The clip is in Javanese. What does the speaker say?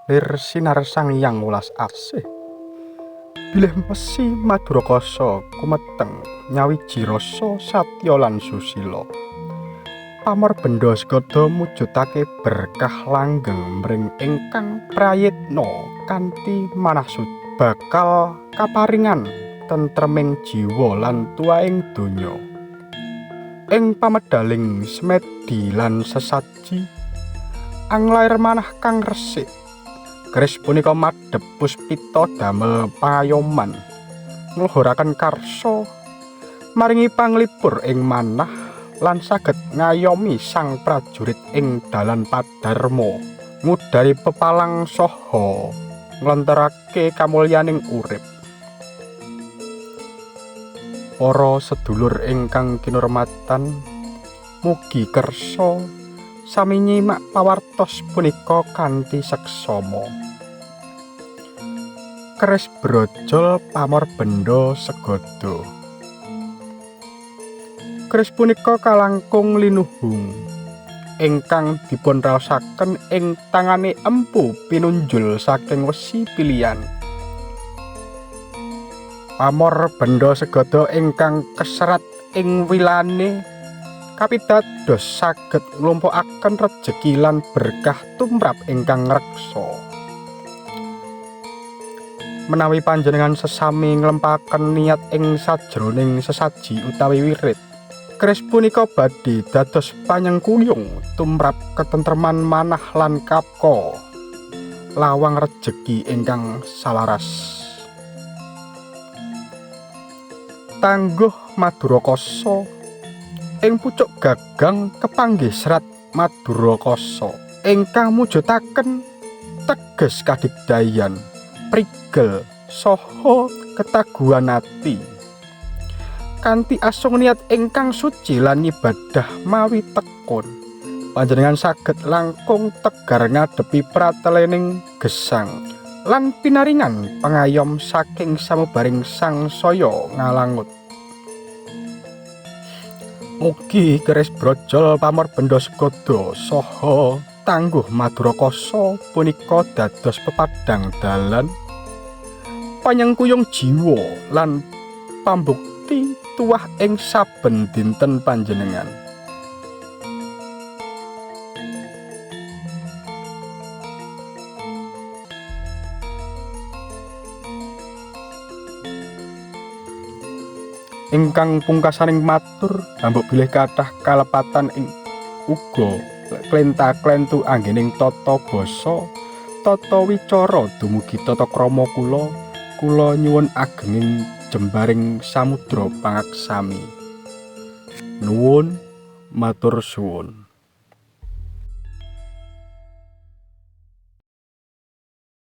Lir sinar Sang Hyang Welas Asih. Bilih mesi Madurakasa kumeteng nyawiji rasa satya lan susila. Pamor benda segada mujudake berkah langgeng mring ingkang prayitna kanthi manah suci bakal kaparingan tentreming jiwa lan tuwaing donya. Ing pamedaling semedi lan sesaji anglair manah kang resik. Keris punika madhep puspita damel pangayoman ngluhuraken karsa maringi panglipur ing manah lan saged ngayomi sang prajurit ing dalan padarma ngudari pepalang saha nglenterake kamulyaning urip. Para sedulur ingkang kinurmatan, mugi kersa sami nyimak pawartos punika kanthi seksama. Keris brojol pamor benda segada. Keris punika kalangkung linuhung ingkang dipunraosaken ing tangane empu pinunjul saking wesi pilihan. Pamor benda segada ingkang keserat ing wilane kapidados saged nglumpukaken rejeki lan berkah tumrap ingkang ngreksa. Menawi panjenengan sesami nglempaken niat ing sajroning sesaji utawi wirid, keris punika badhe dados panyengkuyung tumrap ketentreman manah lan kapka lawang rejeki ingkang salaras. Tangguh Madurakasa ing pucuk gagang kepanggih serat Madurakasa ingkang mujudaken teges kadigdayan, prigel saha ketaguhan ati. Kanthi asung niat ingkang suci lan ibadah mawi tekun, panjenengan saged langkung tegar ngadepi pratelening gesang lan pinaringan pangayom saking samubaring sangsaya ngalangut. Mugi keris brojol pamor benda segada saha tangguh Madurakasa punika dados pepadhang dalan panyengkuyung jiwa lan pambukti tuwah ing saben dinten panjenengan. Ingkang pungkasaning matur hambuk bilih kathah kalepatan ing uga klenta-klentu anggening tata basa, tata wicara dumugi tata krama kula, kula nyuwun agenging jembaring samudra pangaksami. Nuwun matur suwun.